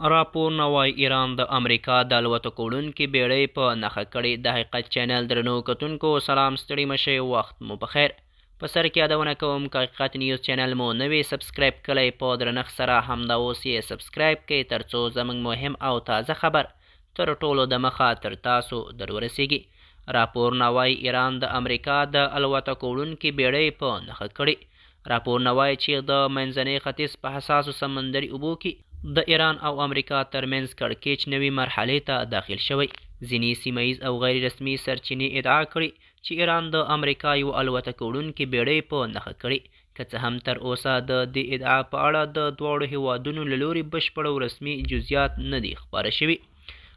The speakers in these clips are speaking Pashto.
راپورونه وايي ایران د امریکا د الوتکو وړونکې بېړۍ په نښه کړې. د حقیقت چینل درنو کتونکو سلام، ستړي مه شئ، وخت مو په خیر. په سر کې یادونه کوم، که حقیقت نیوز چینل مو نه وي سبسکرایب کړی، په درنښت سره همدا اوس یې سبسکرایب کړئ، ترڅو زموږ مهم او تازه خبر تر ټولو دمخه تر تاسو در ورسیږي. راپورونه وايي ایران د امریکا د الوتکو وړونکې بېړۍ په نښه کړې. راپورونه وايي چې د منځنۍ ختیځ په حساسو سمندري اوبو کې د ایران او امریکا ترمنځ کړکېچ نوې مرحلې ته داخل شوی. ځینې سیمه ییز او غیر رسمي سرچینې ادعا کړې چې ایران د امریکا یوه الوتکه وړونکې بېړۍ په نښه کړې. که څه هم تر اوسه د دې ادعا په اړه د دواړو هېوادونو له لوري بشپړ او رسمي جزییات نه دي خپاره شوي،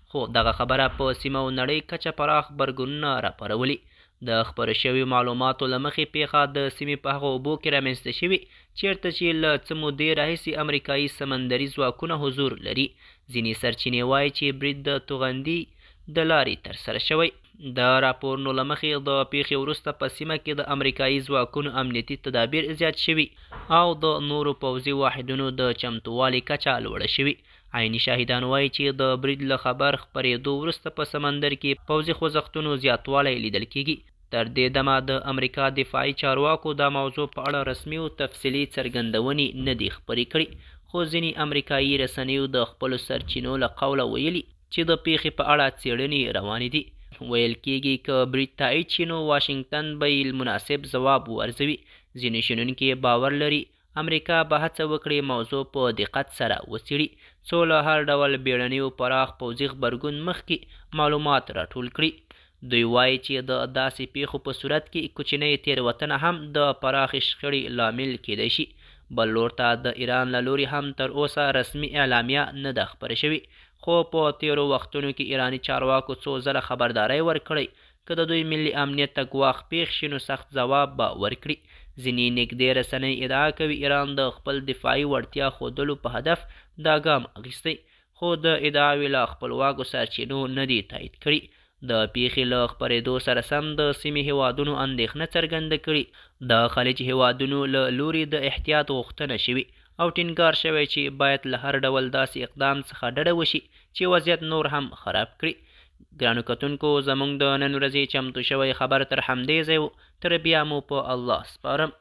خو دغه خبره په سیمه او نړۍ کچه پراخ غبرګونونه راپارولي. د خپرو شویو معلوماتو له مخې، پېښه د سیمې په هغو اوبو کې رامنځته شوې چېرته چې له څه مودې راهیسې امریکايي سمندري ځواکونه حضور لري. ځینې سرچینې وايي چې برید د توغندي د لارې ترسره شوی. د راپورونو له مخې، د پېښې وروسته په سیمه کې د امریکايي ځواکونو امنیتي تدابیر زیات شوي او د نورو پوځي واحدونو د چمتووالي کچه لوړه شوې. عیني شاهدان وايي چې د برید له خبر خپرېدو وروسته په سمندر کې پوځي خوځښتونو زیاتوالی لیدل کېږي. تر دې دمه د امریکا دفاعي چارواکو دا موضوع په اړه رسمي او تفصیلي څرګندونې نه دي خپرې کړي، خو ځینې امریکايي رسنیو د خپلو سرچینو له قوله ویلي چې د پېښې په اړه څېړنې روانې دي. ویل کېږي که برید تایید شي، نو واشنګټن به یې مناسب ځواب وارزوي. ځینې شنونکي باور لري امریکا به هڅه وکړي موضوع په دقت سره وڅېړي، څو له هر ډول بېړني او پراخ پوځي غبرګون مخکې معلومات راټول کړي. دوی وايي چې د داسې پېښو په صورت کې کوچنۍ تېروتنه هم د پراخې شخړې لامل کېدای شي. بل لور ته د ایران له لوري هم تر اوسه رسمي اعلامیه نه ده خپره شوې، خو په تېرو وختونو کې ایراني چارواکو څو ځله خبرداری ورکړی، که د دوی ملي امنیت ته ګواښ پېښ شي، نو سخت ځواب به ورکړي. ځینې نږدې رسنۍ ادعا کوي ایران د خپل دفاعي وړتیا ښودلو په هدف دا ګام اخیستی، خو د ادعاوې له خپلواکو سرچینو نه دي تایید کړي. د پېښې له خپرېدو سره سم د سیمې هېوادونو اندېښنه څرګنده کړې. د خلیج هېوادونو له لوري د احتیاط غوښتنه شوې او ټینګار شوی چې باید له هر ډول داسې اقدام څخه ډډه وشي چې وضعیت نور هم خراب کړي. ګرانو کتونکو، زموږ د نن ورځې چمتو شوی خبر تر همدې ځای و. تر بیا مو په الله سپارم.